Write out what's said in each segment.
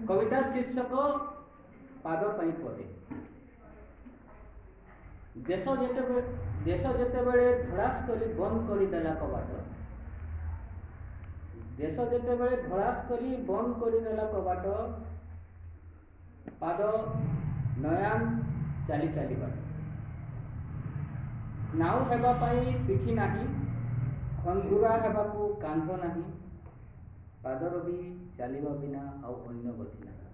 କବିତାର ଶୀର୍ଷକ ପାଦ ପାଇଁ ପଦେ। ଦେଶ ଯେତେବେଳେ ଧଡ଼ାସ କରି ବନ୍ଦ କରିଦେଲା କବାଟ, ଦେଶ ଯେତେବେଳେ ଧଡ଼ାସ କରି ବନ୍ଦ କରିଦେଲା କବାଟ, ପାଦ ନୟାନ୍ତ ଚାଲି ଚାଲି ବାଟ। ନାଉ ହେବା ପାଇଁ ପିଠି ନାହିଁ, ଖଣ୍ଡୁରା ହେବାକୁ କାନ୍ଧ ନାହିଁ, ପାଦର ବି ଚାଲିବା ବିନା ଆଉ ଅନ୍ୟ ଗତି ନାହିଁ।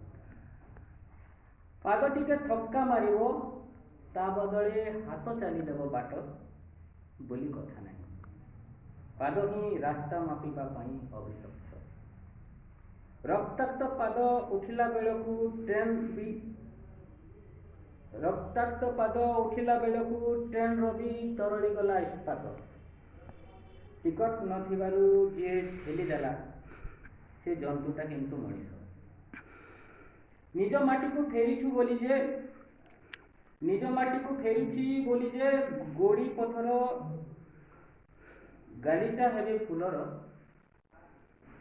ପାଦ ଟିକେ ଥକ୍କା ମାରିବ, ତା ବଦଳେ ହାତ ଚାଲିଦେବ ବାଟ ବୋଲି କଥା ନାହିଁ। ପାଦ ହିଁ ରାସ୍ତା ମାପିବା ପାଇଁ ଅଭିଶପ୍ତ। ରକ୍ତାକ୍ତ ପାଦ ଉଠିଲା ବେଳକୁ ଟ୍ରେନ୍ ବି ରକ୍ତାକ୍ତ ପାଦ ଉଠିଲା ବେଳକୁ ଟ୍ରେନ୍ର ବି ତରଳିଗଲା ଇସ୍ପାତ। ଟିକଟ ନଥିବାରୁ ଯିଏ ଠେଲିଦେଲା, ସେ ଜନ୍ତୁଟା କିନ୍ତୁ ମଣିଷ। ନିଜ ମାଟିକୁ ଫେରିଛୁ ବୋଲି ଯେ ନିଜ ମାଟିକୁ ଫେରିଛି ବୋଲି ଯେ ଗୋଡ଼ି ପଥର ଗାଲିଚା ହେବେ ଫୁଲର,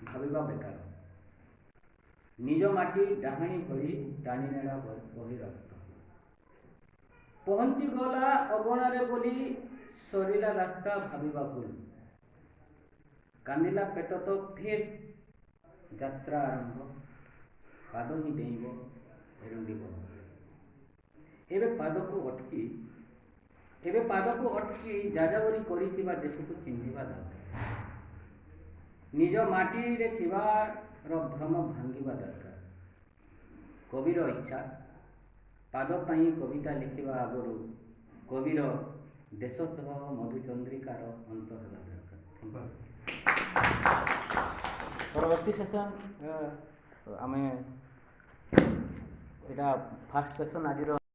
ଭାବିବା ବେକାର। ନିଜ ମାଟି ଡାହାଣୀ ଭଳି ଟାଣି ନେଲା ବହି ରକ୍ତ। ପହଞ୍ଚିଗଲା ଅଗଣାରେ ବୋଲି ସରିଲା ରାସ୍ତା ଭାବିବା ଭୁଲ। କାନ୍ଦିଲା ପେଟ ତ ଫେର ଯାତ୍ରା ଆରମ୍ଭ। ପାଦ ହିଁ ଡେଇଁବ ଏରୁଣ୍ଡିବ। ଏବେ ପାଦକୁ ଅଟକି ଯାଯାବରୀ କରିଥିବା ଦେଶକୁ ଚିହ୍ନିବା ଦରକାର। ନିଜ ମାଟିରେ ଥିବାର ଭ୍ରମ ଭାଙ୍ଗିବା ଦରକାର। କବିର ଇଚ୍ଛା, ପାଦ ପାଇଁ କବିତା ଲେଖିବା ଆଗରୁ କବିର ଦେଶ ସହ ମଧୁଚନ୍ଦ୍ରିକାର ଅନ୍ତ ହେବା ଦରକାର। Thank you. ପରବର୍ତ୍ତୀ ସେସନ୍ ଆମେ, ଏଇଟା ଫାର୍ଷ୍ଟ ସେସନ୍ ଆଜିର।